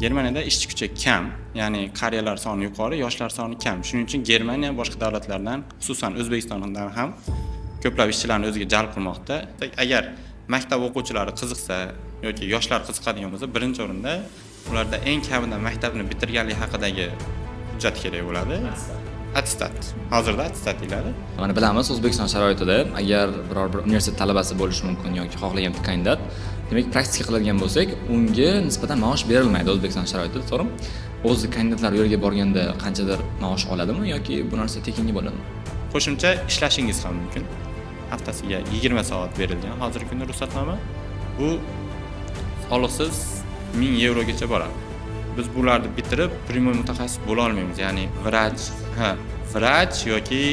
Germaniyada ishchi kuchi kam, ya'ni qariyalar soni yuqori, yoshlar soni kam. Shuning uchun Germaniya boshqa davlatlardan, xususan O'zbekistondan ham ko'plab ishchilarni o'ziga jalb qilmoqda. Agar maktab o'quvchilari qiziqsa yoki yoshlar qiziqadigan bo'lsa, birinchi o'rinda ularda eng kamida maktabni bitirganlik haqidagi hujjat kerak bo'ladi. Attestat. Hozirda attestat deyiladi. Mana bilamiz, O'zbekiston sharoitida agar biror bir universitet talabasi bo'lishi mumkin yoki xohlagan bitta kandidat, demak, praktika qiladigan bo'lsak, unga nisbatan maosh berilmaydi O'zbekiston sharoitida, to'g'rimi? O'zi kandidatlar u yerga borganda qanchadir maosh oladimi yoki bu narsa tekinga bo'ladimi? Qo'shimcha ishlashingiz ham mumkin. Haftasiga 20 soat berilgan hozirgi kunda ruxsatnoma. Bu soliqsiz 1000 yevrogacha boradi. Biz bularni bitirib, прямой mutaxassis bo'la olmaymiz. Ya'ni vrach, ha, vrach yoki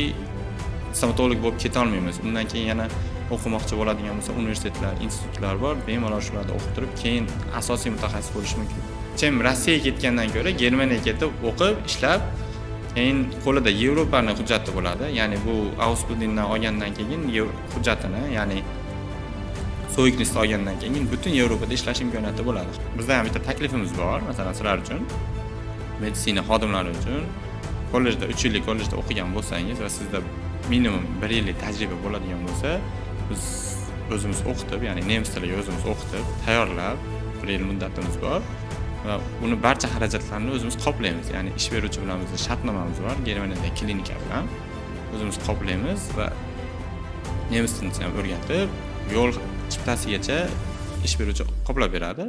stomatolog bo'lib keta olmaymiz. Undan keyin yana o'qimoqchi bo'ladigan bo'lsa, universitetlar, institutlar bor, bemalol shularda o'qib turib, keyin asosiy mutaxassis bo'lish mumkin. Чем Rossiyaga ketgandan ko'ra Germaniyaga ketib, o'qib, ishlab, keyin qo'lida Yevropani hujjati bo'ladi. Ya'ni bu Ausbildungdan olgandan keyin hujjatini, ya'ni Zeugnis olgandan keyin butun Yevropada ishlash imkoniyati bo'ladi. Bizda ham bitta taklifimiz bor, masalan, sizlar uchun, meditsina xodimlari uchun kollejda 3 yillik kollejda o'qigan bo'lsangiz va sizda minimum 1 yillik tajriba bo'ladigan bo'lsa, biz o'zimiz o'qitib, ya'ni nemis tiliga o'zimiz o'qitib, tayyorlab, 1 yil muddatimiz bor va buni barcha xarajatlarini o'zimiz qoplaymiz. Ya'ni ish beruvchi bilan bizda shartnomamiz bor, Germaniyada klinika bilan o'zimiz qoplaymiz va nemis tilini ham o'rgatib, yo'l chiptasigacha ish beruvchi qoplab beradi.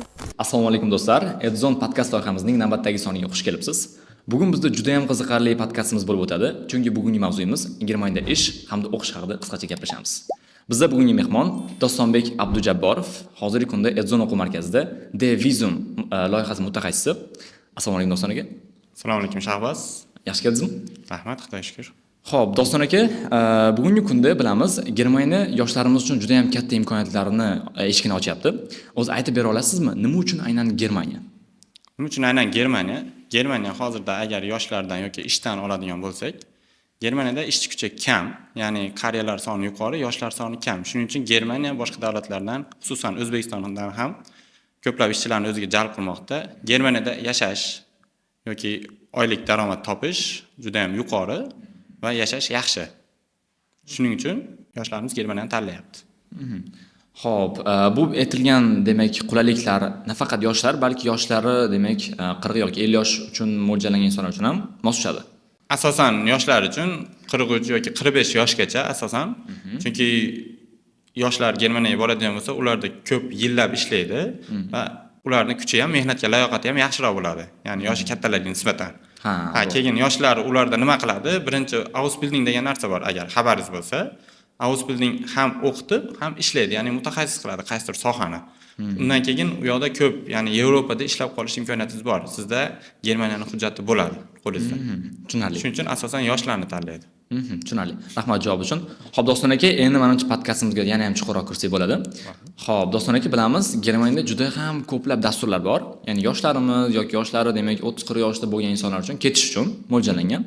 Assalomu alaykum, do'stlar. Edzon podkast loyihamizning navbatdagi soniga xush kelibsiz. Bugun bizda juda ham qiziqarli podkastimiz bo'lib o'tadi, chunki bugungi mavzuyimiz Germaniyada ish hamda o'qish haqida qisqacha gaplashamiz. Bizda bugungi mehmon Dostonbek Abdujabborov, hozirgi kunda Edzon o'quv markazida D Visum loyihasi mutaxassisi. Assalomu alaykum, Doston aka. Assalomu alaykum, Shahboz. Yaxshi keldingizmi? Rahmat, Xudoga shukur. Xo'p, Doston aka, bugungi kunda bilamiz, Germaniya yoshlarimiz uchun juda ham katta imkoniyatlarni eshigini ochyapti. O'zi aytib bera olasizmi, nima uchun aynan Germaniya? Nima uchun aynan Germaniya? Germaniya hozirda agar yoshlardan yoki ishdan oladigan bo'lsak, Germaniyada ishchi kuchi kam, ya'ni qariyalar soni yuqori, yoshlar soni kam. Shuning uchun Germaniya boshqa davlatlardan, xususan O'zbekistondan ham ko'plab ishchilarni o'ziga jalb qilmoqda. Germaniyada yashash yoki oylik daromad topish juda ham yuqori va yashash yaxshi. Shuning uchun yoshlarimiz Germaniyani tanlayapti. Xo'p, bu aytilgan, demak, qulayliklar nafaqat yoshlar, balki yoshlari, demak, 40 yoki 50 yosh uchun mo'ljallangan insonlar uchun ham mos tushadi. Asosan yoshlar uchun, 43 yoki 45 yoshgacha asosan. Chunki yoshlar Germaniyaga boradigan bo'lsa, ularda ko'p yillab ishlaydi va ularni kuchi ham, mehnatga layoqati ham yaxshiroq bo'ladi. Ya'ni yoshi kattalarga nisbatan. Ha, keyin yoshlar ularda nima qiladi? Birinchi Ausbildung degan narsa bor, agar xabaringiz bo'lsa. Ausbildung ham o'qitib, ham ishlaydi, ya'ni mutaxassis qiladi qaysidir sohani. Undan keyin u yoqda ko'p, ya'ni Yevropada ishlab qolish imkoniyatingiz bor. Sizda Germaniyani hujjati bo'ladi qo'lingizda. Tushunarli. Shuning uchun asosan yoshlarni tanlaydi. Tushunarli. Rahmat javob uchun. Xo'p, Doston aka, endi manimcha podkastimizga yana ham chuqurroq kirsak bo'ladi. Xo'p, Doston aka, bilamiz, Germaniyada juda ham ko'plab dasturlar bor. Ya'ni yoshlarimiz yoki yoshlari, demak, 30-40 yoshda bo'lgan insonlar uchun ketish uchun mo'ljallangan.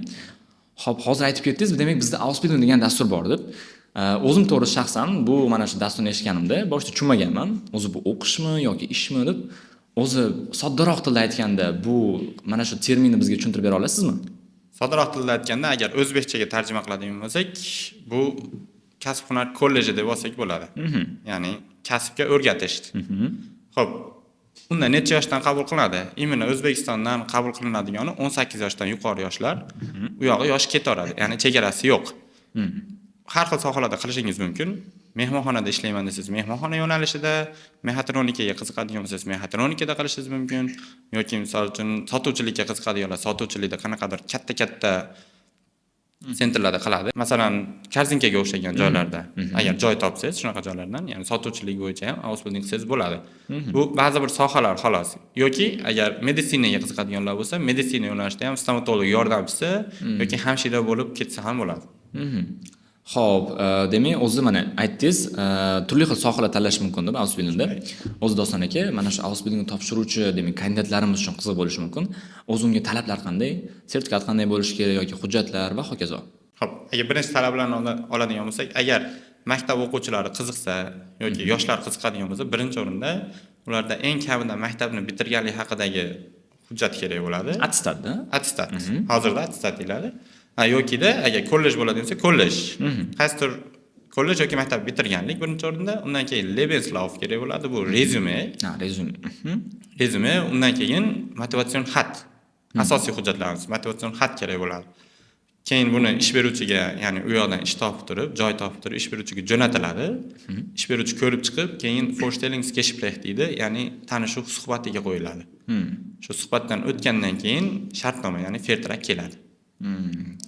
Xo'p, hozir aytib ketdingiz, demak, bizda Ausbildung degan dastur bor deb. O'zim to'g'risi shaxsan bu mana shu dasturni eshitganimda boshida tushunmaganman. O'zi bu o'qishmi yoki ishmi deb. O'zi soddaroq tilda aytganda, bu mana shu terminni bizga tushuntirib bera olasizmi? Soddaroq tilda aytganda, agar o'zbekchaga tarjima qiladigan bo'lsak, bu kasb hunar kolleji deb olsak bo'ladi. Ya'ni kasbga o'rgatish. Xo'p, unda necha yoshdan qabul qilinadi? Именно O'zbekistondan qabul qilinadigani 18 yoshdan yuqori yoshlar. U yog'i yosh ketaveradi, ya'ni chegarasi yo'q. Har xil sohalarda qilishingiz mumkin. Mehmonxonada ishlayman desangiz, mehmonxona yo'nalishida, mexatronikaga qiziqadigan bo'lsangiz, mexatronikada qilishingiz mumkin yoki misol uchun sotuvchilikka qiziqadiganlar sotuvchilikda qanaqadir katta-katta центр larda qiladi. Masalan, Korzinkaga o'xshagan joylarda agar joy topsangiz, shunaqa joylardan, ya'ni sotuvchilik bo'yicha ham Ausbildung qilsangiz bo'ladi. Bu ba'zi bir sohalar xolos. Yoki agar meditsinaga qiziqadiganlar bo'lsa, meditsina yo'nalishida ham stomatolog yordamchisi yoki hamshira bo'lib ketsa ham bo'ladi. Xo'p, demak, o'zi mana aytdingiz, turli xil sohalar tanlash mumkin deb Ausbildungda. O'zi, Doston aka, mana shu Ausbildungni topshiruvchi, demak, kandidatlarimiz uchun qiziq bo'lishi mumkin. O'zi unga talablar qanday? Sertifikat qanday bo'lishi kerak yoki hujjatlar va hokazo. Xo'p, agar birinchi talablarni oladigan bo'lsak, agar maktab o'quvchilari qiziqsa yoki yoshlar qiziqadigan bo'lsa, birinchi o'rinda ularda eng kamida maktabni bitirganlik haqidagi Hujjat kerak bo'ladi. Attestatda. Attestat. Hozirda attestat deyiladi. Ha, yokida agar kollej bo'ladigan bo'lsa, kollej. Qaysidir kollej yoki maktab bitirganlik birinchi o'rinda, undan keyin Lebenslauf kerak bo'ladi. Bu rezyume. Ha, rezyume. Rezyume, undan keyin motivatsion xat. Asosiy hujjatlarimiz motivatsion xat kerak bo'ladi. Keyin buni ish beruvchiga, ya'ni u yoqdan ish topib turib, joy topib turib, ish beruvchiga jo'natiladi. Ish beruvchi ko'rib chiqib, keyin Vorstellungsgespräch deydi, ya'ni tanishuv suhbatiga qo'yiladi. Shu suhbatdan o'tgandan keyin shartnoma, ya'ni Vertrag keladi.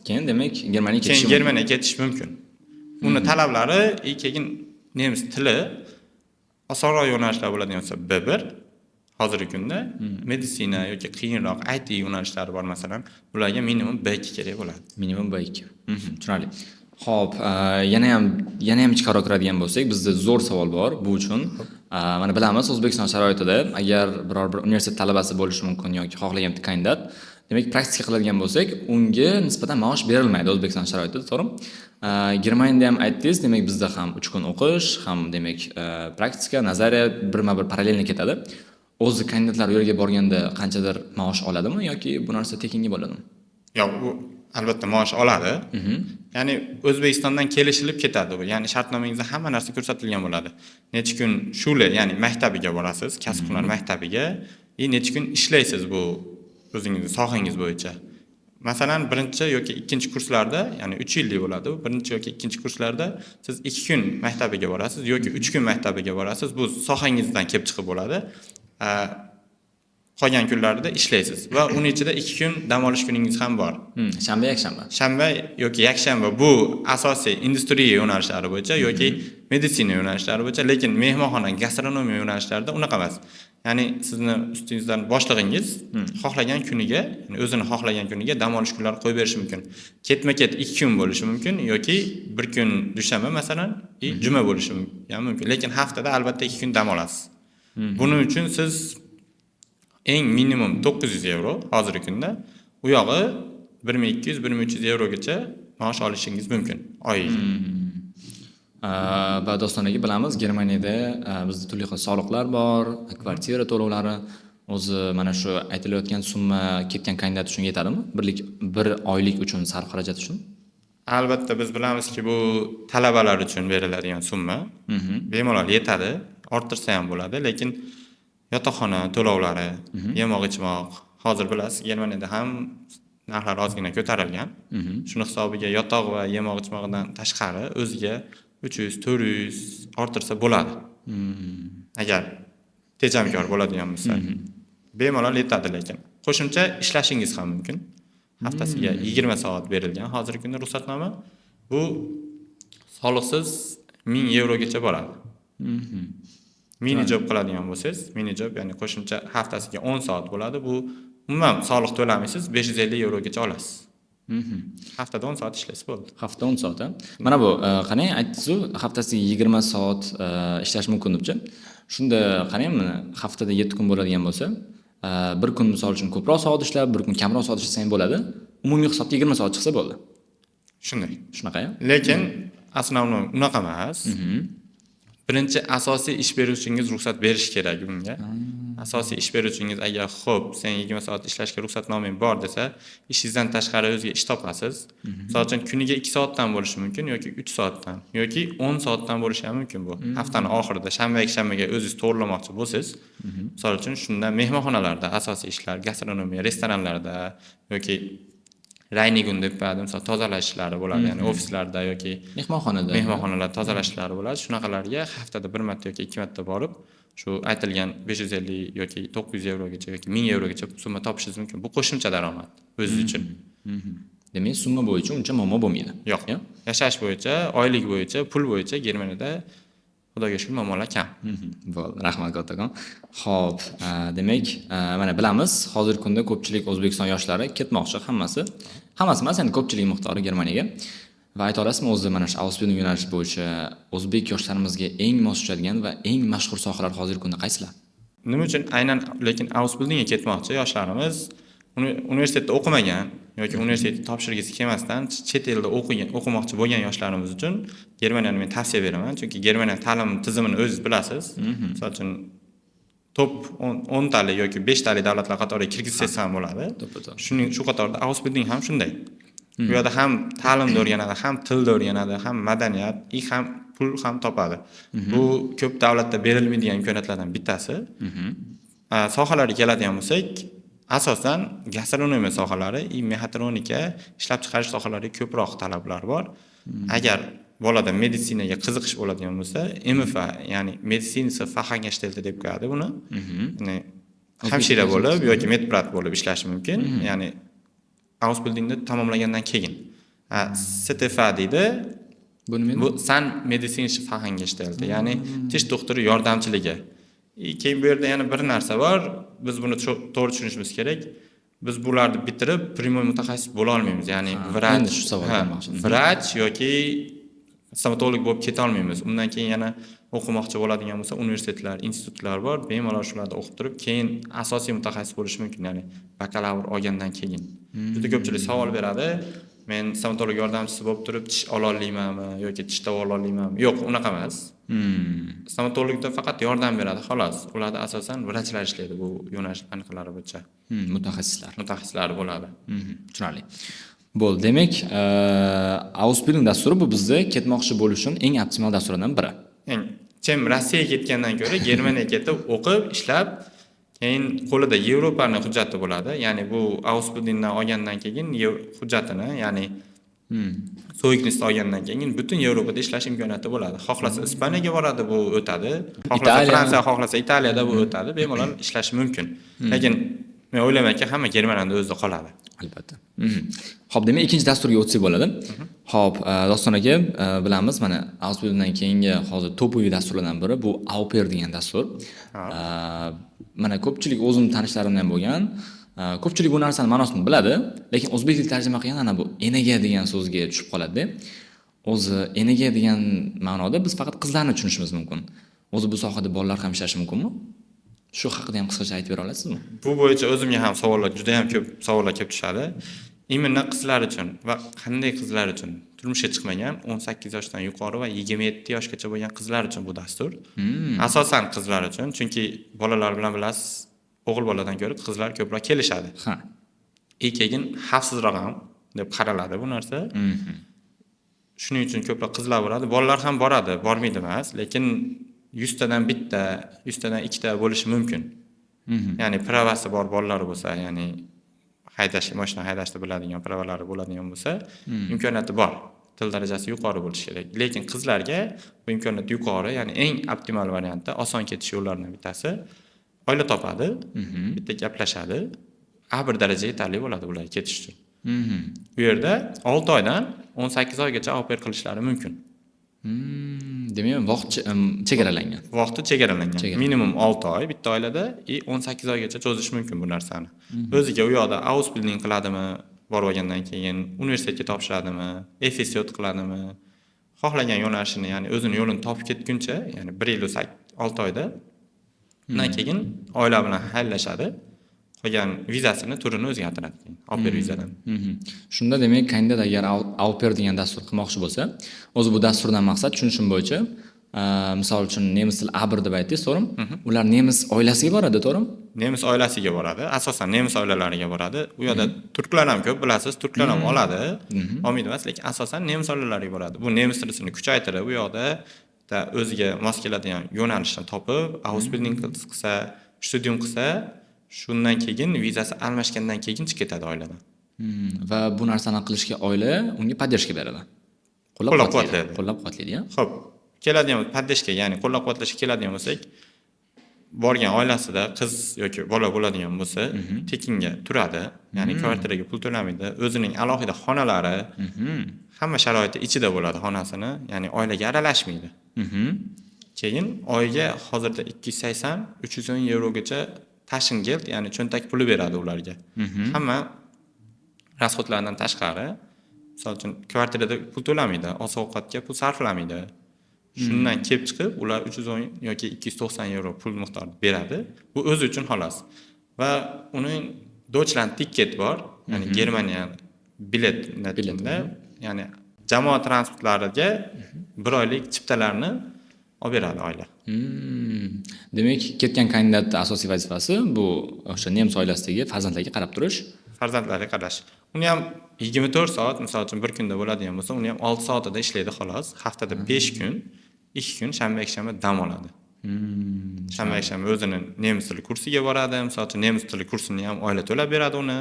Keyin demak Germaniyaga Keyin ketish. Germaniyaga ketish mumkin. Uni talablari и keyin nemis tili osonroq yo'nalishlar bo'ladigan bo'lsa B1, hozirgi kunda meditsina yoki qiyinroq IT yo'nalishlari bor masalan, ularga minimum B2 kerak bo'ladi. Minimum B2. Tushunarli. Xo'p, yana ham ichkariroq kiradigan bo'lsak, bizda zo'r savol bor bu uchun. Mana bilamiz, O'zbekiston sharoitida agar biror bir universitet talabasi bo'lishi mumkin yoki xohlagan bitta kandidat, demak, praktika qiladigan bo'lsak, unga nisbatan maosh berilmaydi O'zbekiston sharoitida, to'g'rimi? Germaniyada ham aytdingiz, demak, bizda ham 3 kun o'qish, ham demak, praktika, nazariya birma-bir параллельно ketadi. O'zi kandidatlar u yerga borganda qanchadir maosh oladimi yoki bu narsa tekinga bo'ladimi? Yo'q, u albatta maosh oladi. Ya'ni O'zbekistondan kelishilib ketadi bu. Ya'ni shartnomangizda hamma narsa ko'rsatilgan bo'ladi. Necha kun Schule, ya'ni maktabiga borasiz, kasb hunar maktabiga, и necha kun ishlaysiz bu o'zingizni sohangiz bo'yicha. Masalan, birinchi yoki ikkinchi kurslarda, ya'ni 3 yillik bo'ladi bu. Birinchi yoki ikkinchi kurslarda siz 2 kun maktabiga borasiz yoki 3 kun maktabiga borasiz. Bu sohangizdan kelib chiqib bo'ladi. Qolgan kunlarida ishlaysiz va uni ichida 2 kun dam olish kuningiz ham bor. Shanba, yakshanba. Shanba yoki yakshanba, bu asosiy industriya yo'nalishlari bo'yicha yoki meditsina yo'nalishlari bo'yicha, lekin mehmonxona, gastronomiya yo'nalishlarida unaqa emas. Ya'ni sizni ustingizdan boshlig'ingiz xohlagan kuniga, ya'ni o'zini xohlagan kuniga dam olish kunlari qo'yib berishi mumkin. Ketma-ket 2 kun bo'lishi mumkin yoki bir kun dushanba masalan, и juma bo'lishi ham mumkin. Lekin haftada albatta 2 kun dam olasiz. Buning uchun siz eng minimum 900 yevro hozirgi kunda, u yog'i 1200, 1300 yevrogacha maosh olishingiz mumkin oyiga. Va Doston aka, bilamiz, Germaniyada bizda turli xil soliqlar bor, kvartira to'lovlari. O'zi mana shu aytilayotgan summa ketgan kandidat uchun yetadimi? Bir oylik uchun sarf xarajat uchun? Albatta, biz bilamizki, bu talabalar uchun beriladigan summa. Bemalol yetadi, orttirsa ham bo'ladi, lekin yotoqxona to'lovlari, yemoq ichmoq, hozir bilasiz, Germaniyada ham narxlar ozgina ko'tarilgan. Shuni hisobiga yotoq va yemoq ichmog'idan tashqari o'ziga 300, 400 orttirsa bo'ladi. Agar tejamkor bo'ladigan bo'lsa. Bemalol yetadi lekin. Qo'shimcha ishlashingiz ham mumkin. Haftasiga 20 soat berilgan hozirgi kunda ruxsatnoma. Bu soliqsiz 1000 yevrogacha boradi. Minijob qiladigan bo'lsangiz, minijob, ya'ni qo'shimcha haftasiga 10 soat bo'ladi. Bu umuman soliq to'lamaysiz, 550 yevrogacha olasiz. Haftada 10 soat ishlasa bo'ldi. Hafta 10 soat, a? Mana bu, qarang, aytdingiz-u, haftasiga 20 soat ishlash mumkin debchi. Shunda qarang, mana haftada 7 kun bo'ladigan bo'lsa, bir kun misol uchun ko'proq soat ishlab, bir kun kamroq soat ishlasa ham bo'ladi. Umumiy hisobda 20 soat chiqsa bo'ldi. Shunday. Shunaqa? Lekin основной unaqa emas. Birinchi asosiy ish beruvchingiz ruxsat berishi kerak bunga. Asosiy ish beruvchingiz agar "Xo'p, sen 20 soat ishlashga ruxsatnomang bor" desa, ishingizdan tashqari o'ziga ish topasiz. Misol uchun, kuniga 2 soatdan bo'lishi mumkin yoki 3 soatdan yoki 10 soatdan bo'lishi ham mumkin bu. Haftani oxirida shanba, yakshanbaga o'zingiz to'g'rilamoqchi bo'lsangiz, misol uchun, shunda mehmonxonalarda asosiy ishlar, gastronomiya, restoranlarda yoki Reinigung deb qo'yadi, misol, tozalash ishlari bo'ladi, ya'ni ofislarda yoki Mehmonxonada. Mehmonxonalarda tozalash ishlari bo'ladi. Shunaqalarga haftada bir marta yoki ikki marta borib, shu aytilgan 550 yoki 900 yevrogacha yoki 1000 yevrogacha summa topishingiz mumkin. Bu qo'shimcha daromad o'zingiz uchun. Demak, summa bo'yicha uncha muammo bo'lmaydi. Yo'q. Yo'q? Yashash bo'yicha, oylik bo'yicha, pul bo'yicha Germaniyada, Xudoga shukur, muammolar kam. Bo'ldi, rahmat kattakon. Xo'p, demak, mana bilamiz, hozirgi kunda ko'pchilik O'zbekiston yoshlari ketmoqchi hammasi. Hammasi emas, endi ko'pchilik miqdori Germaniyaga. Va ayta olasizmi, o'zi mana shu Ausbildung yo'nalishi bo'yicha o'zbek yoshlarimizga eng mos tushadigan va eng mashhur sohalar hozirgi kunda qaysilar? Nima uchun aynan lekin Ausbildungga ketmoqchi yoshlarimiz? Universitetda o'qimagan yoki universitetni topshirgisi kelmasdan chet elda o'qigan, o'qimoqchi bo'lgan yoshlarimiz uchun Germaniyani men tavsiya beraman, chunki Germaniya ta'lim tizimini o'zingiz bilasiz. Misol uchun, Top 10 talik yoki beshtalik davlatlar qatoriga kirgizsangiz ham bo'ladi. To'ppa-to'g'ri. Shuning shu qatorda Ausbildung ham shunday. Bu yerda ham ta'limni o'rganadi, ham tilni o'rganadi, ham madaniyat и ham pul ham topadi. Bu ko'p davlatda berilmaydigan imkoniyatlardan bittasi. Sohalarga keladigan bo'lsak, asosan gastronomiya sohalari и mexatronika, ishlab chiqarish sohalariga ko'proq talablar bor. Agar bolada meditsinaga qiziqish bo'ladigan bo'lsa, MFA, ya'ni medizinische Fachangestellte deb qo'yadi buni. Ya'ni hamshira bo'lib yoki медбрат bo'lib ishlashi mumkin. Ya'ni Ausbildungni tamomlagandan keyin. ZFA deydi. Bu nima? Bu Zahnmedizinische Fachangestellte, ya'ni tish doktori yordamchiligi. И keyin bu yerda yana bir narsa bor. Biz buni to'g'ri tushunishimiz kerak. Biz bularni bitirib, прямой mutaxassis bo'la olmaymiz. Ya'ni vrach, endi shu savolga ha, bermoqchi edim. Vrach yoki stomatolog bo'lib keta olmaymiz. Undan keyin yana o'qimoqchi bo'ladigan bo'lsa, universitetlar, institutlar bor. Bemalol shularda o'qib turib, keyin asosiy mutaxassis bo'lish mumkin, ya'ni bakalavr olgandan keyin. Juda ko'pchilik savol beradi. Men stomatolog yordamchisi bo'lib turib tish ola olmaymanmi yoki tish davolay olmaymanmi? Yo'q, unaqa emas. Stomatologda faqat yordam beradi, xolos. Ularda asosan vrachlar ishlaydi bu yo'nalish aniqlari bo'yicha. Mutaxassislar. Mutaxassislar bo'ladi. Tushunarli. Bo'ldi. Demak, Ausbildung dasturi bu bizni ketmoqchi bo'lish uchun eng optimal dasturlardan biri. Eng чем Rossiyaga ketgandan ko'ra Germaniyaga ketib, o'qib, ishlab, keyin qo'lida Yevropani hujjati bo'ladi. Ya'ni bu Ausbildungdan olgandan keyin hujjatini, ya'ni Zeugnis olgandan keyin butun Yevropada ishlash imkoniyati bo'ladi. Xohlasa Ispaniyaga boradi, bu o'tadi. Xohlasa Italiya. Fransiya, xohlasa Italiyada bu o'tadi. Bemalol ishlashi mumkin. Lekin men o'ylaymanki, hamma Germaniyada o'zida qoladi. Albatta. Xo'p, demak, ikkinchi dasturga o'tsak bo'ladi. Xo'p, Doston aka, bilamiz, mana Ausbildungdan keyingi hozir топовый dasturlardan biri bu Au pair degan dastur. Mana ko'pchilik o'zim tanishlarimdan bo'lgan, ko'pchilik bu narsani ma'nosini biladi, lekin o'zbek tilida tarjima qilganda ana bu enaga degan so'zga tushib qoladi. O'zi enaga degan ma'noda biz faqat qizlarni tushunishimiz mumkin. O'zi bu sohada bolalar ham ishlashi mumkinmi? Shu haqida ham qisqacha aytib bera olasizmi? Bu bo'yicha o'zimga ham savollar, juda ham ko'p savollar kelib tushadi. Именно qizlar uchun va qanday qizlar uchun? Turmushga chiqmagan, 18 yoshdan yuqori va 27 yoshgacha bo'lgan qizlar uchun bu dastur. Asosan qizlar uchun, chunki bolalar bilan, bilasiz, o'g'il boladan ko'ra qizlar ko'proq kelishadi. И keyin xavfsizroq ham deb qaraladi bu narsa. Shuning uchun ko'proq qizlar boradi. Bolalar ham boradi, bormaydi emas, lekin 100 tadan bitta, 100 tadan ikkita bo'lishi mumkin. Ya'ni права si bor bolalar bo'lsa, ya'ni haydash, mashina haydashni biladigan права lari bo'ladigan bo'lsa, imkoniyati bor. Til darajasi yuqori bo'lishi kerak. Lekin qizlarga bu imkoniyat yuqori, ya'ni eng optimal variantda oson ketish yo'llaridan bittasi oila topadi, bitta gaplashadi, A1 daraja yetarli bo'ladi ularga ketish uchun. U yerda 6 oydan 18 oygacha au pair qilishlari mumkin. Demak, vaqt chegaralangan. Vaqti chegaralangan. Chegaralangan. Minimum 6 oy bitta oilada и 18 oygacha cho'zish mumkin bu narsani. O'ziga u yoqda Ausbildung qiladimi, borib olgandan keyin universitetga topshiradimi, FSJ qiladimi, xohlagan yo'nalishini, ya'ni o'zini yo'lini topib ketguncha, ya'ni 1 yil 6 oyda, undan keyin oila bilan xayrlashadi. Qolgan vizasini turini o'zgartiradi keyin, au pair vizadan. Shunda demak, kandidat agar au pair degan dastur qilmoqchi bo'lsa, o'zi bu dasturdan maqsad, tushunishim bo'yicha, misol uchun nemis tili A1 deb aytdingiz, to'g'rimi? Ular nemis oilasiga boradi, to'g'rimi? Nemis oilasiga boradi, asosan nemis oilalariga boradi. U yoqda turklar ham ko'p, bilasiz, turklar ham oladi, olmaydi emas, lekin asosan nemis oilalariga boradi. Bu nemis tilisini kuchaytirib, u yoqda bitta o'ziga mos keladigan yo'nalishni topib, Ausbildung qilsa, Studium qilsa, shundan keyin vizasi almashgandan keyin chiqib ketadi oiladan. Va bu narsani qilishga oila unga поддержка beradi. Qo'llab-quvvatlaydi. Qo'llab-quvvatlaydi, ya? Xo'p, keladigan поддержка, ya'ni qo'llab-quvvatlashga keladigan bo'lsak, borgan oilasida qiz yoki bola bo'ladigan bo'lsa, tekinga turadi, ya'ni kvartiraga pul to'lamaydi, o'zining alohida xonalari, hamma sharoiti ichida bo'ladi xonasini, ya'ni oilaga aralashmaydi. Keyin oyiga hozirda 280, 310 yevrogacha Taschengeld, ya'ni cho'ntak puli beradi ularga. Hamma расход lardan tashqari, misol uchun, kvartirada pul to'lamaydi, oziq ovqatga pul sarflamaydi. Shundan kelib chiqib, ular 310 yoki 290 yevro pul miqdorida beradi. Bu o'zi uchun xolos. Va uning Deutschland ticket bor, ya'ni Germaniya bilet, Bilet, ya'ni jamoat transportlariga bir oylik chiptalarni Olib beradi oila. Demak, ketgan kandidatni asosiy vazifasi bu o'sha nemis oilasidagi farzandlarga qarab turish. Farzandlarga qarash. Uni ham 24 soat, misol uchun, bir kunda bo'ladigan bo'lsa, uni ham 6 soatida ishlaydi, xolos. Haftada 5 kun, 2 kun, shanba, yakshanba dam oladi. Shanba, yakshanba o'zini nemis tili kursiga boradi. Misol uchun, nemis tili kursini ham oila to'lab beradi uni.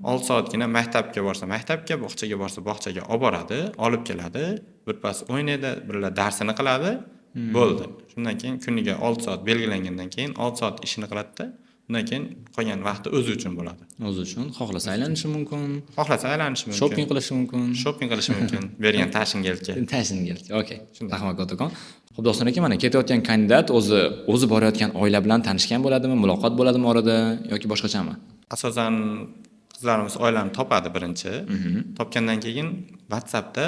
6 soatgina maktabga borsa maktabga, bog'chaga borsa bog'chaga olib boradi, olib keladi, birpas o'ynaydi, birla darsini qiladi, bo'ldi. Shundan keyin kuniga 6 soat belgilangandan keyin 6 soat ishini qiladida, undan keyin qolgan vaqti o'zi uchun bo'ladi. O'zi uchun xohlasa aylanishi mumkin. Xohlasa aylanishi mumkin. Shopping qilishi mumkin. Shopping qilishi mumkin. Bergan Taschengeldga. Taschengeld. Okey. Rahmat kattakon. Xo'p, Doston aka, mana ketayotgan kandidat o'zi borayotgan oila bilan tanishgan bo'ladimi, muloqot bo'ladimi orada yoki boshqachami? Asosan qizlarimiz oilani topadi birinchi. Topgandan keyin WhatsAppda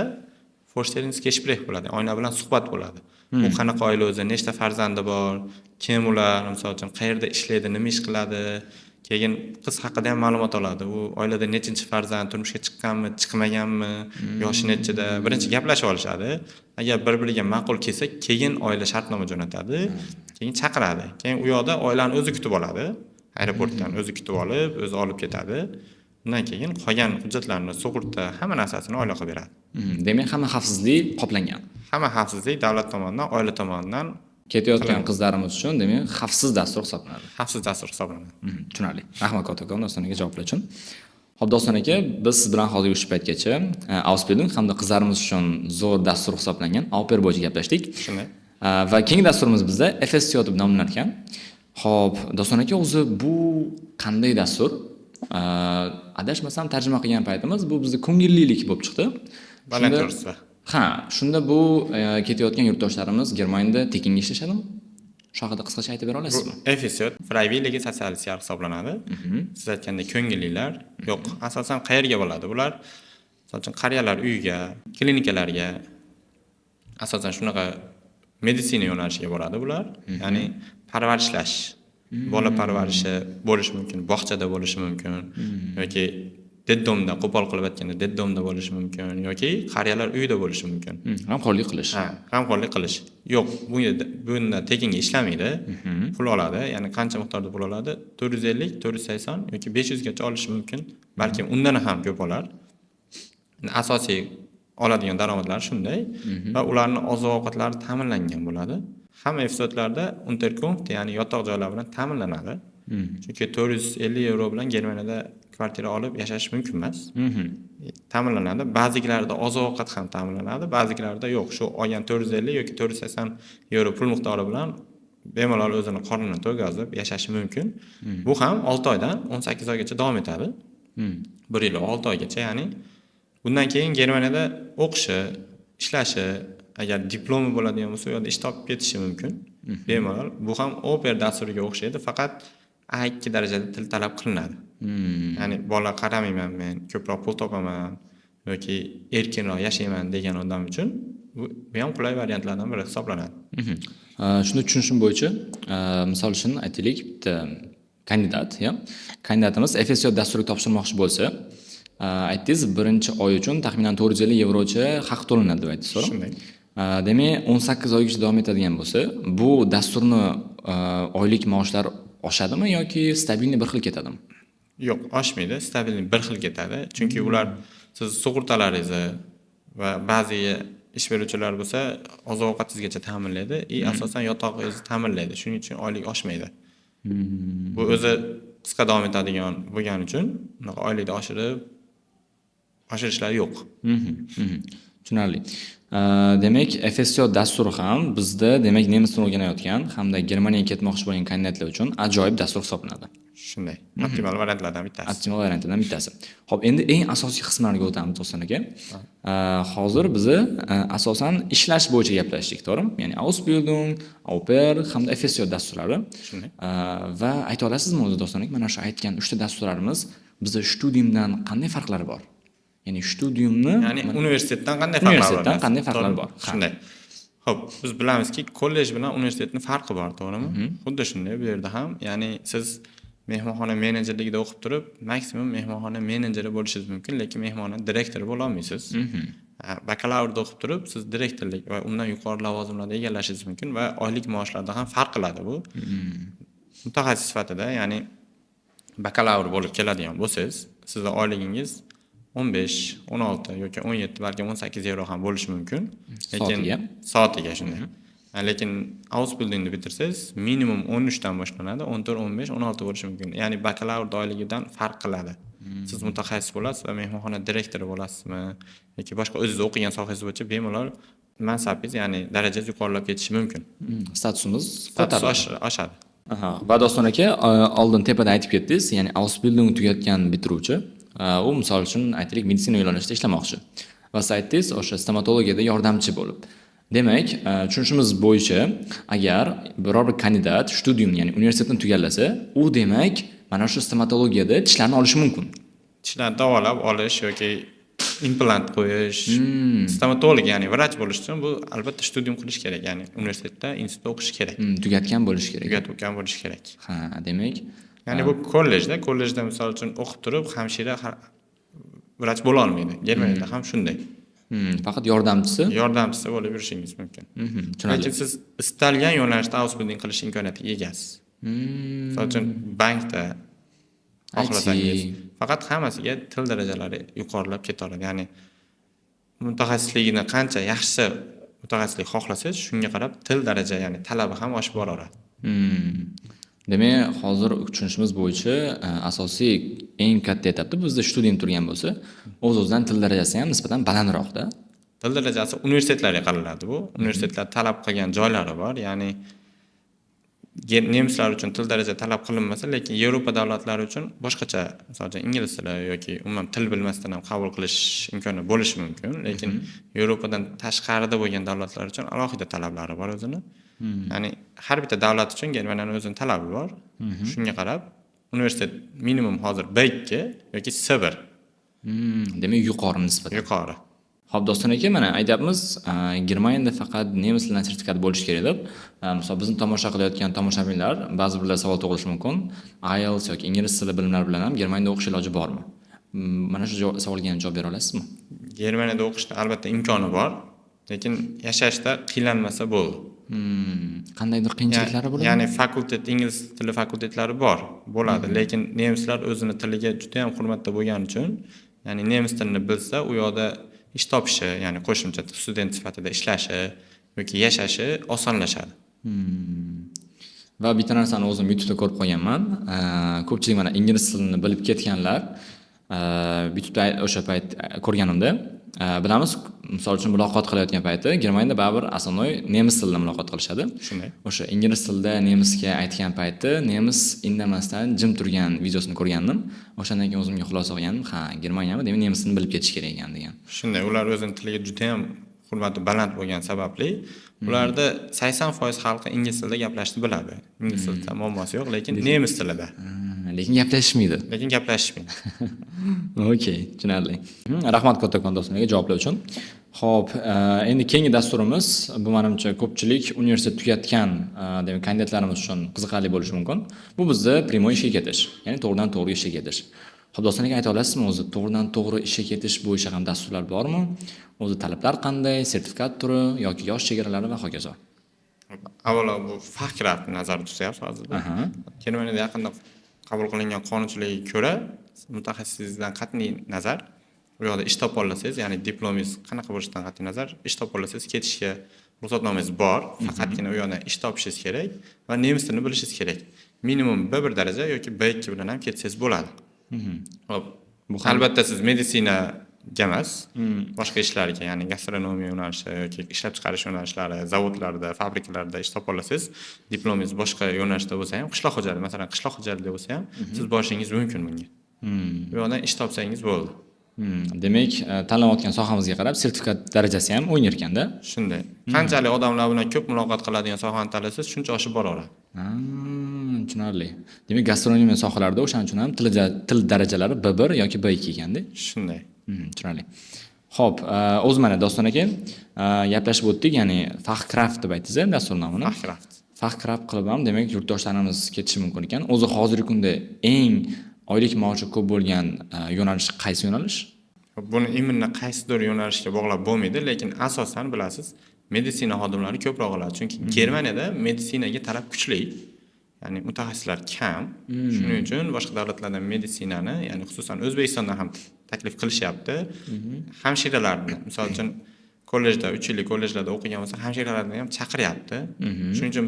Vorstellungsgespräch bo'ladi. Oila bilan suhbat bo'ladi. Bu qanaqa oila o'zi, nechta farzandi bor, kim ular, misol uchun, qayerda ishlaydi, nima ish qiladi. Keyin qiz haqida ham ma'lumot oladi. U oilada nechinchi farzand, turmushga chiqqanmi, chiqmaganmi, yoshi nechida. Birinchi gaplashib olishadi. Agar bir-biriga ma'qul kelsa, keyin oila shartnoma jo'natadi. Keyin chaqiradi. Keyin u yoqda oilani o'zi kutib oladi. Aeroportdan o'zi kutib olib, o'zi olib ketadi. Undan keyin qolgan hujjatlarni, sug'urta, hamma narsasini oila qilib beradi. Demak, hamma xavfsizlik qoplangan. Hamma xavfsizlik davlat tomonidan, oila tomonidan. Ketayotgan qizlarimiz uchun, demak, xavfsiz dastur hisoblanadi. Xavfsiz dastur hisoblanadi. Tushunarli. Rahmat kattakon Doston aka javoblar uchun. Xo'p, Doston aka, biz siz bilan hozirgi shu paytgacha Ausbildung hamda qizlarimiz uchun zo'r dastur hisoblangan Au pair bo'yicha gaplashdik. Shunday. Va keyingi dasturimiz bizda FSJ deb nomlanar ekan. Xo'p, Doston aka, o'zi bu qanday dastur? Adashmasam, tarjima qilgan paytimiz bu bizda ko'ngillilik bo'lib chiqdi. Волонтёрство. Ha, shunda bu ketayotgan yurtdoshlarimiz Germaniyada tekinga ishlashadimi? Shu haqida qisqacha aytib bera Bu olasizmi? FSJ Freiwillige Soziales Jahr hisoblanadi. Siz aytgandek, ko'ngillilar yo'q, asosan qayerga bo'ladi bular? Misol uchun, qariyalar uyiga, klinikalarga, asosan shunaqa meditsina yo'nalishiga boradi bular. Ya'ni parvarishlash, bola parvarishi bo'lishi mumkin, bog'chada bo'lishi mumkin yoki детдомda, qo'pol qilib aytganda, детдомda bo'lishi mumkin yoki qariyalar uyida bo'lishi mumkin. G'amxo'rlik qilish. Ha, g'amxo'rlik qilish. Yo'q, bu yerda bunda tekinga ishlamaydi. Pul oladi, ya'ni qancha miqdorda pul oladi? 450, 480 yoki 500 gacha olishi mumkin. Balkim undan ham ko'p olar. Asosiy oladigan daromadlari shunday va ularni oziq-ovqatlari ta'minlangan bo'ladi. Hamma FSJlarda Unterkunft, ya'ni yotoq joylar bilan ta'minlanadi. Chunki 450 yevro bilan Germaniyada kvartira olib yashash mumkin emas. Ta'minlanadi. Ba'zilarida oziq-ovqat ham ta'minlanadi, ba'zilarida yo'q. Shu olgan 450 yoki 480 yevro pul miqdori bilan bemalol o'zini qornini to'yg'azib yashashi mumkin. Bu ham 6 oydan 18 oygacha davom etadi. 1 yil 6 oygacha, ya'ni bundan keyin Germaniyada o'qishi, ishlashi, agar diplomi bo'ladigan bo'lsa, u yerda ish topib ketishi mumkin. Bemalol. Bu ham au pair dasturiga o'xshaydi, faqat A2 darajada til talab qilinadi. Ya'ni bola qaramayman men, ko'proq pul topaman yoki erkinroq yashayman degan odam uchun bu ham qulay variantlardan biri hisoblanadi. Shuni tushunishim bo'yicha, misol uchun, aytaylik, bitta kandidat, ya, kandidatimiz FSJ dasturiga topshirmoqchi bo'lsa, aytdingiz, birinchi oy uchun taxminan 450 yevrocha haq to'lanadi deb aytdingiz, to'g'rimi? Shunday. Demak, 18 oygacha davom etadigan bo'lsa, bu dasturni oylik maoshlar oshadimi yoki стабильный bir xil ketadimi? Yo'q, oshmaydi, стабильный bir xil ketadi. Chunki ular siz sug'urtalaringizni va ba'zi ish beruvchilar bo'lsa, oziq-ovqatingizgacha ta'minlaydi и asosan yotog'ingizni ta'minlaydi. Shuning uchun oylik oshmaydi. Bu o'zi qisqa davom etadigan bo'lgani uchun unaqa oylikni oshirib oshirishlar yo'q. Tushunarli. Demak, FSJ dasturi ham bizda, demak, nemis tilini o'rganayotgan hamda Germaniyaga ketmoqchi bo'lgan kandidatlar uchun ajoyib dastur hisoblanadi. Shunday. Optimal variantlardan bittasi. Optimal variantlardan bittasi. Xo'p, endi eng asosiy qismlarga o'tamiz, Doston aka. Hozir bizni asosan ishlash bo'yicha gaplashdik, to'g'rimi? Ya'ni Ausbildung, Au pair hamda FSJ dasturlari. Shunday. Va ayta olasizmi o'zi, Doston aka, mana shu aytgan 3 ta dasturlarimiz bizda Studiumdan qanday farqlari bor? Ya'ni Studiumni Ya'ni universitetdan qanday farqlari bor? Universitetdan qanday farqlari bor? Ha. Shunday. Xo'p, biz bilamizki, kollej bilan universitetning farqi bor, to'g'rimi? Xuddi shunday bu yerda ham, ya'ni siz mehmonxona menejerligida o'qib turib, maksimum mehmonxona menejeri bo'lishingiz mumkin, lekin mehmonxona direktori bo'la olmaysiz. Bakalavrda o'qib turib, siz direktorlik va undan yuqori lavozimlarni egallashingiz mumkin va oylik maoshlarda ham farq qiladi bu. Mutaxassis sifatida, ya'ni bakalavr bo'lib keladigan bo'lsangiz, sizni oyligingiz 15, 16 yoki 17, balkim 18 yevro ham bo'lishi mumkin. Lekin Soatiga? Soatiga shunday. Lekin Ausbildungni bitirsangiz, minimum 13 dan boshlanadi, 14, 15, 16 bo'lishi mumkin. Ya'ni bakalavr oyligidan farq qiladi. Siz mutaxassis bo'lasiz va mehmonxona direktori bo'lasizmi yoki boshqa o'zingiz o'qigan sohangiz bo'yicha bemalol mansabingiz, ya'ni darajangiz yuqorilab ketishi mumkin. Statusimiz Status ko'tariladi. Oshadi. Aha. Va Doston aka, oldin tepada aytib ketdingiz, ya'ni Ausbildung tugatgan bitiruvchi, u misol uchun aytaylik, meditsina yo'nalishida ishlamoqchi. Va siz aytdingiz, o'sha stomatologiyada yordamchi bo'lib. Demak, tushunishimiz bo'yicha, agar biror bir kandidat Studium, ya'ni universitetni tugallasa, u demak, mana shu stomatologiyada tishlarni olishi mumkin. Tishlarni davolab olish yoki implant qo'yish, stomatolog, ya'ni vrach bo'lish uchun bu albatta Studium qilish kerak, ya'ni universitetda, institutda o'qish kerak. Tugatgan bo'lishi kerak. Tugatgan bo'lishi kerak. Ha, demak, Ya'ni bu kollejda misol uchun o'qib turib hamshira, vrach bo'la olmaydi. Germaniyada ham shunday. Faqat yordamchisi. Yordamchisi bo'lib yurishingiz mumkin. Tushunarli. Lekin siz istalgan yo'nalishda Ausbildung qilish imkoniyatiga egasiz. Misol uchun bankda xohlasangiz, IT. Faqat hammasiga til darajalari yuqorilab ketaveradi. Ya'ni mutaxassisligini qancha yaxshi mutaxassislik xohlasangiz, shunga qarab til daraja, ya'ni talabi ham oshib boraveradi. Demak, hozir tushunishimiz bo'yicha asosiy eng katta etapda bizda Studium turgan bo'lsa, o'z-o'zidan til darajasi ham nisbatan balandroqda. Til darajasi universitetlarga qaraladi bu. Universitetlar talab qilgan joylari bor, ya'ni nemislar uchun til daraja talab qilinmasa, lekin Yevropa davlatlari uchun boshqacha, misol uchun ingliz tili yoki umuman til bilmasdan ham qabul qilish imkoni bo'lishi mumkin, lekin Yevropadan tashqarida bo'lgan davlatlar uchun alohida talablari bor o'zini. Ya'ni har bitta davlat uchun Germaniyani o'zini talabi bor. Shunga qarab universitet minimum hozir B2 yoki C1. Demak, yuqori nisbatan. Yuqori. Xo'p, Doston aka, mana aytyapmiz, Germaniyada faqat nemis tilidan sertifikat bo'lishi kerak deb. Misol bizni tomosha qilayotgan tomoshabinlar ba'zi birlar savol tug'ilishi mumkin. IELTS yoki ingliz tili bilimlari bilan ham Germaniyada o'qish iloji bormi? Mana shu savolga ham javob bera olasizmi? Germaniyada o'qishni albatta imkoni bor, lekin yashashda qiynalmasa bo'ldi. Qandaydir qiyinchiliklari bo'ladimi? Ya'ni fakultet, ingliz tili fakultetlari bor, bo'ladi, lekin nemislar o'zini tiliga juda ham hurmatda bo'lgani uchun, ya'ni nemis tilini bilsa, u yoqda ish topishi, ya'ni qo'shimcha student sifatida ishlashi yoki yashashi osonlashadi. Va bitta narsani o'zim YouTube'da ko'rib qolganman. Ko'pchilik mana ingliz tilini bilib ketganlar, YouTube'da o'sha payt ko'rganimda, bilamiz, misol uchun muloqot qilayotgan payti Germaniyada baribir основной nemis tilida muloqot qilishadi. Shunday. O'sha ingliz tilida nemisga aytgan payti nemis indamasdan jim turgan videosini ko'rgandim. O'shandan keyin o'zimga xulosa qilgandim, ha, Germaniyami, demak nemis tilini bilib ketish kerak ekan degan. Shunday, ular o'zini tiliga juda ham hurmati baland bo'lgan sababli ularda 80% xalqi ingliz tilida gaplashishni biladi. Ingliz tilida muammosi yo'q, lekin nemis tilida. Lekin gaplashishmaydi. Lekin gaplashishmaydi. Okey, tushunarli. Rahmat kattakon Doston aka javoblar uchun. Xo'p, endi keyingi dasturimiz bu manimcha ko'pchilik universitet tugatgan, demak kandidatlarimiz uchun qiziqarli bo'lishi mumkin. Bu bizda прямой ishga ketish, ya'ni to'g'ridan to'g'ri ishga ketish. Xo'p, Doston aka, ayta olasizmi o'zi to'g'ridan to'g'ri ishga ketish bo'yicha ham dasturlar bormi? O'zi talablar qanday, sertifikat turi yoki yosh chegaralari va hokazo. Avvalo bu Fachkraft nazarda tutyapsiz hozirda. Germaniyada yaqinda qabul qilingan qonunchilikka ko'ra, mutaxassislikdan qat'iy nazar u yoqda ish topa olsangiz, ya'ni diplomingiz qanaqa bo'lishidan qat'iy nazar ish topa olsangiz ketishga ruxsatnomangiz bor, faqatgina u yoqdan ish topishingiz kerak va nemis tilini bilishingiz kerak. Minimum B1 daraja yoki B2 bilan ham ketsangiz bo'ladi. Xo'p, Bu ham albatta siz meditsinaga emas, boshqa ishlarga, ya'ni gastronomiya yo'nalishi yoki ishlab chiqarish yo'nalishlari, zavodlarda, fabrikalarda ish topa olsangiz, diplomingiz boshqa yo'nalishda bo'lsa ham, qishloq xo'jaligi, masalan, qishloq xo'jaligida bo'lsa ham, siz borishingiz mumkin bunga. Bu yoqdan ish topsangiz bo'ldi. Demak, tanlayotgan sohamizga qarab sertifikat darajasi ham o'ynar ekanda. Shunday. Qanchalik odamlar bilan ko'p muloqot qiladigan sohani tanlasangiz, shuncha oshib boraveradi. Tushunarli. Demak, gastronomiya sohalarida o'shaning uchun ham til darajalari B1 yoki B2 ekanda. Shunday. Tushunarli. Xo'p, o'zi mana Doston aka, gaplashib o'tdik, ya'ni Fachkraft deb aytdingiz, dastur nomini. Fachkraft. Fachkraft qilib ham demak yurtdoshlarimiz ketishi mumkin ekan. O'zi hozirgi kunda eng oylik maoshi ko'p bo'lgan yo'nalish qaysi yo'nalish? Buni именно qaysidir yo'nalishga bog'lab bo'lmaydi, lekin asosan, bilasiz, meditsina xodimlari ko'proq oladi, chunki Germaniyada meditsinaga talab kuchli, ya'ni mutaxassislar kam. Shuning uchun boshqa davlatlardan meditsinani, ya'ni xususan O'zbekistondan ham taklif qilishyapti. Hamshiralarni, misol uchun, kollejda, 3 yillik kollejlarda o'qigan bo'lsa, hamshiralarni ham chaqiryapti. Shuning uchun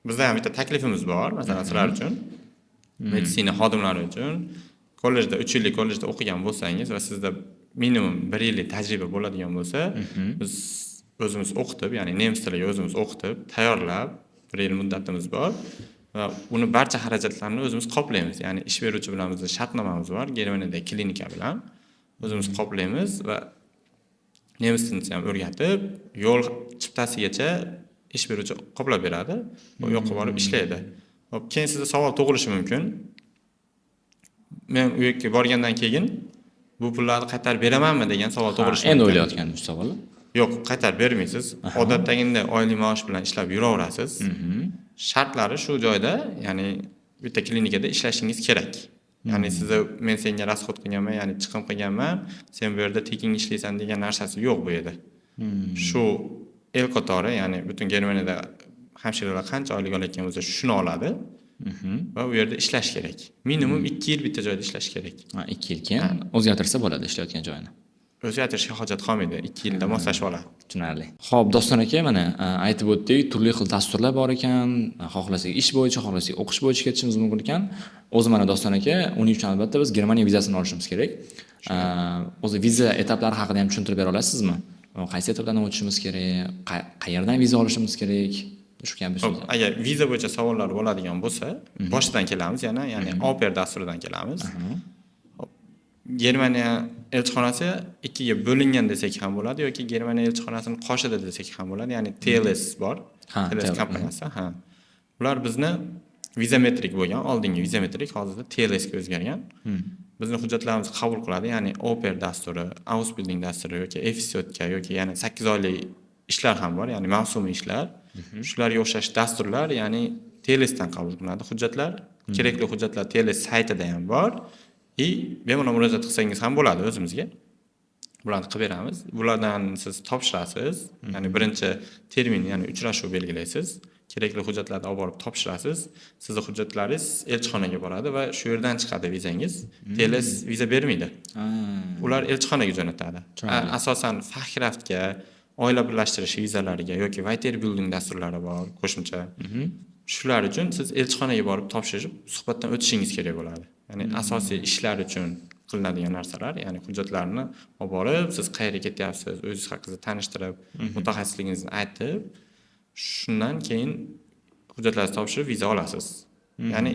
bizda ham bitta taklifimiz bor, masalan, sizlar uchun, meditsina xodimlari uchun: kollejda, 3 yillik kollejda o'qigan bo'lsangiz va sizda minimum bir yillik tajriba bo'ladigan bo'lsa, biz o'zimiz o'qitib, ya'ni nemis tiliga o'zimiz o'qitib, tayyorlab, bir yil muddatimiz bor va uni barcha xarajatlarini o'zimiz qoplaymiz. Ya'ni ish beruvchi bilan bizni shartnomamiz bor, Germaniyadagi klinika bilan o'zimiz qoplaymiz va nemis tilini ham o'rgatib, yo'l chiptasigacha ish beruvchi qoplab beradi, u yoqqa borib ishlaydi. Hop, keyin sizda savol tug'ilishi mumkin: men u yerga borgandan keyin bu pullarni qaytarib beramanmi, degan savol tug'ilishi Endi mumkin. o'ylayotgandim shu savolni. Yo'q, qaytarib bermaysiz. Odatdagiday oylik maosh bilan ishlab yuraverasiz. Shartlari shu joyda, ya'ni bitta klinikada ishlashingiz kerak. Ya'ni sizni men senga расход qilganman, ya'ni chiqim qilganman, sen bu yerda tekin ishlaysan, degan narsasi yo'q bu yerda. Shu el qatori, ya'ni butun Germaniyada hamshiralar qancha oylik olayotgan bo'lsa, shuni oladi va u yerda ishlash kerak. Minimum 2 yil bitta joyda ishlash kerak. Ha, 2 yil keyin o'zgartirsa bo'ladi ishlayotgan joyini. O'zgartirishga hojat qolmaydi, 2 yilda moslashib oladi. Tushunarli. Ho'p, Doston aka, mana aytib o'tdik, turli xil dasturlar bor ekan, xohlasak ish bo'yicha, xohlasak o'qish bo'yicha ketishimiz mumkin ekan. O'zi mana, Doston aka, uning uchun albatta biz Germaniya vizasini olishimiz kerak. O'zi viza etaplari haqida ham tushuntirib bera olasizmi? Qaysi etaplardan o'tishimiz kerak, qayerdan viza olishimiz kerak? Shu kabi Ho'p, so'zlar. agar viza bo'yicha savollar bo'ladigan bo'lsa, boshidan kelamiz yana, ya'ni au pair dasturidan kelamiz. Hop, Germaniya elchixonasi ikkiga bo'lingan desak ham bo'ladi yoki Germaniya elchixonasini qoshida desak ham bo'ladi, ya'ni TLS bor. TLS TLS, kompaniyasi, ha. Ular bizni Vizametrik bo'lgan, oldingi Vizametrik hozirda TLS ga o'zgargan. Bizni hujjatlarimizni qabul qiladi, ya'ni au pair dasturi, Ausbildung dasturi yoki FSJ ga yoki yana 8 oylik ishlar ham bor, ya'ni mavsumiy ishlar. Shularga o'xshash dasturlar, ya'ni TLSdan qabul qilinadi hujjatlar. Kerakli hujjatlar TLS saytida ham bor и bemalol murojaat qilsangiz ham bo'ladi o'zimizga. Bularni qilib beramiz. Bulardan siz topshirasiz, ya'ni birinchi termin, ya'ni uchrashuv belgilaysiz. Kerakli hujjatlarni olib borib topshirasiz. Sizni hujjatlaringiz elchixonaga boradi va shu yerdan chiqadi vizangiz. TLS viza bermaydi. Ular elchixonaga jo'natadi. Tushunarli. Asosan Fachkraftga, oila birlashtirish vizalariga yoki Weiterbildung dasturlari bor qo'shimcha. Shular uchun siz elchixonaga borib topshirib, suhbatdan o'tishingiz kerak bo'ladi. Ya'ni asosiy ishlar uchun qilinadigan narsalar, ya'ni hujjatlarni olib borib, siz qayerga ketyapsiz, o'zingiz haqingizda tanishtirib, mutaxassisligingizni aytib, shundan keyin hujjatlarni topshirib viza olasiz. Ya'ni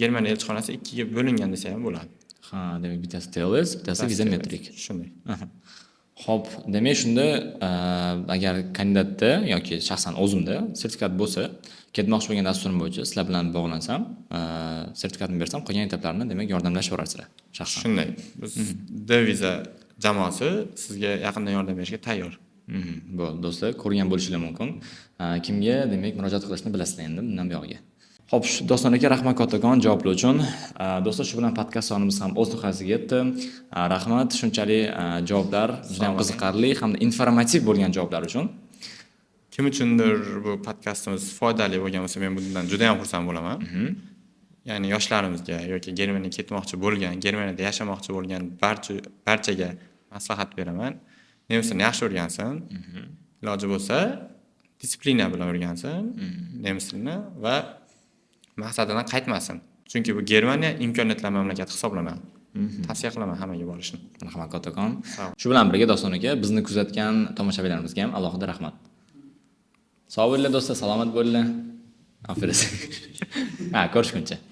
Germaniya elchixonasi ikkiga bo'lingan desa ham bo'ladi. Ha, demak, bittasi TLS, bittasi Vizametrik. Shunday. Ho'p, demak, shunda agar kandidatda yoki shaxsan o'zimda sertifikat bo'lsa, ketmoqchi bo'lgan dasturim bo'yicha sizlar bilan bog'lansam, sertifikatni bersam, qolgan etaplarni, demak, yordamlashaverasizlar shaxsan. Shunday. Biz D viza jamoasi sizga yaqindan yordam berishga tayyor. Bo'ldi, do'stlar, ko'rgan bo'lishinglar mumkin. Kimga, demak, murojaat qilishni bilasizlar endi bundan buyog'iga. Xo'p, Doston aka, rahmat kattakon javoblar uchun. Do'stlar, shu bilan podkast sonimiz ham o'z nihoyasiga yetdi. Rahmat shunchalik javoblar juda ham qiziqarli hamda informativ bo'lgan javoblar uchun. Kim uchundir bu podkastimiz foydali bo'lgan bo'lsa, men bundan juda ham xursand bo'laman. Ya'ni yoshlarimizga yoki Germaniyaga ketmoqchi bo'lgan, Germaniyada yashamoqchi bo'lgan barchaga maslahat beraman. Nemis tilini yaxshi o'rgansin. Iloji bo'lsa, дисциплина bilan o'rgansin nemis tilini va maqsadidan qaytmasin. Chunki bu Germaniya imkoniyatlar mamlakati hisoblanadi. Tavsiya qilaman hammaga borishni. Rahmat kattakon. Sog' Shu bilan birga, Doston aka, bizni kuzatgan tomoshabinlarimizga ham alohida rahmat. Sog' bo'linglar, do'stlar, salomat bo'linglar. Aferin. Ha, ko'rishguncha.